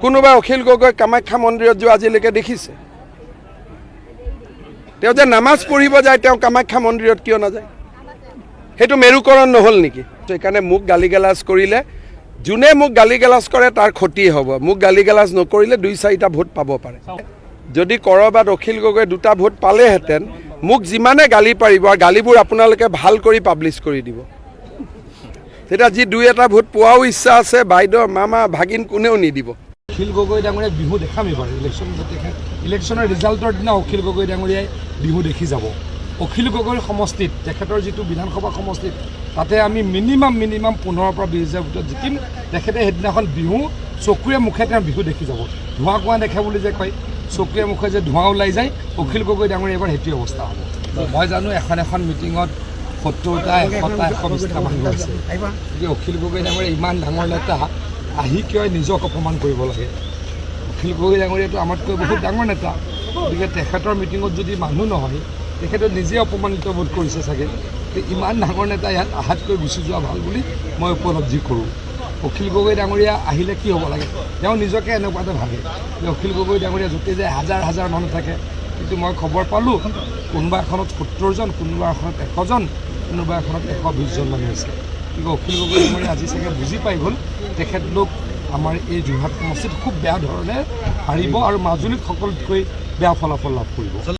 কোনোবাই অখিল গগৈ কামাখ্যা মন্দিৰত যোৱা আজিলৈকে দেখিছে? তেওঁ যে নামাজ পঢ়িব যায়, তেওঁ কামাখ্যা মন্দিৰত কিয় নাযায়? সেইটো মেৰুকৰণ নহ'ল নেকি? সেইকাৰণে মোক গালি গালাজ কৰিলে, যোনে মোক গালি গালাজ কৰে তাৰ ক্ষতি হ'ব। মোক গালি গালাজ নকৰিলে দুই চাৰিটা ভোট পাব পাৰে। যদি ক'ৰবাত অখিল গগৈ দুটা ভোট পালেহেঁতেন, মোক যিমানে গালি পাৰিব আৰু গালিবোৰ আপোনালোকে ভাল কৰি পাব্লিছ কৰি দিব, তেতিয়া যি দুই এটা ভোট পোৱাও ইচ্ছা আছে, বাইদেউ, মামা, ভাগিন কোনেও নিদিব। অখিল গগৈ ডাঙৰীয়াই বিহু দেখাম এইবাৰ। ইলেকশ্যন তেখেত ইলেকশ্যনৰ ৰিজাল্টৰ দিনা অখিল গগৈ ডাঙৰীয়াই বিহু দেখি যাব। অখিল গগৈৰ সমষ্টিত, তেখেতৰ যিটো বিধানসভা সমষ্টিত, তাতে আমি মিনিমাম মিনিমাম 15ৰ পৰা 20 হাজাৰ ভোটত জিকিম। তেখেতে সেইদিনাখন বিহু চকুৰে মুখে তেওঁ বিহু দেখি যাব। ধোঁৱা কোৱা দেখে বুলি যে কয়, চকুৰে মুখে যে ধোঁৱা ওলাই যায়, অখিল গগৈ ডাঙৰীয়া এইবাৰ সেইটোৱে অৱস্থা হ'ব। মই জানো এখন এখন মিটিঙত 70টা, 100টা, 120টা মানুহ আছে। গতিকে অখিল গগৈ ডাঙৰীয়া ইমান ডাঙৰ নেতা আহি কিয় নিজক অপমান কৰিব লাগে? অখিল গগৈ ডাঙৰীয়াটো আমাতকৈ বহুত ডাঙৰ নেতা। গতিকে তেখেতৰ মিটিঙত যদি মানুহ নহয়, তেখেতে নিজে অপমানিত বোধ কৰিছে চাগে। গতিকে ইমান ডাঙৰ নেতা ইয়াত আহাতকৈ গুচি যোৱা ভাল বুলি মই উপলব্ধি কৰোঁ। অখিল গগৈ ডাঙৰীয়া আহিলে কি হ'ব লাগে? তেওঁ নিজকে এনেকুৱা এটা ভাবে যে অখিল গগৈ ডাঙৰীয়া য'তে যায় হাজাৰ হাজাৰ মানুহ থাকে। কিন্তু মই খবৰ পালোঁ, কোনোবা এখনত 70জন, কোনোবা এখনত 100জন, কোনোবা এখনত 120জন মানুহ আছে। গতিকে অখিল গগৈ ডাঙৰীয়া আজি চাগে বুজি পাই গ'ল, তেখেতলোক আমাৰ এই যোৰহাট সমষ্টিত খুব বেয়া ধৰণে হাৰিব আৰু মাজুলীত সকলোতকৈ বেয়া ফলাফল লাভ কৰিব।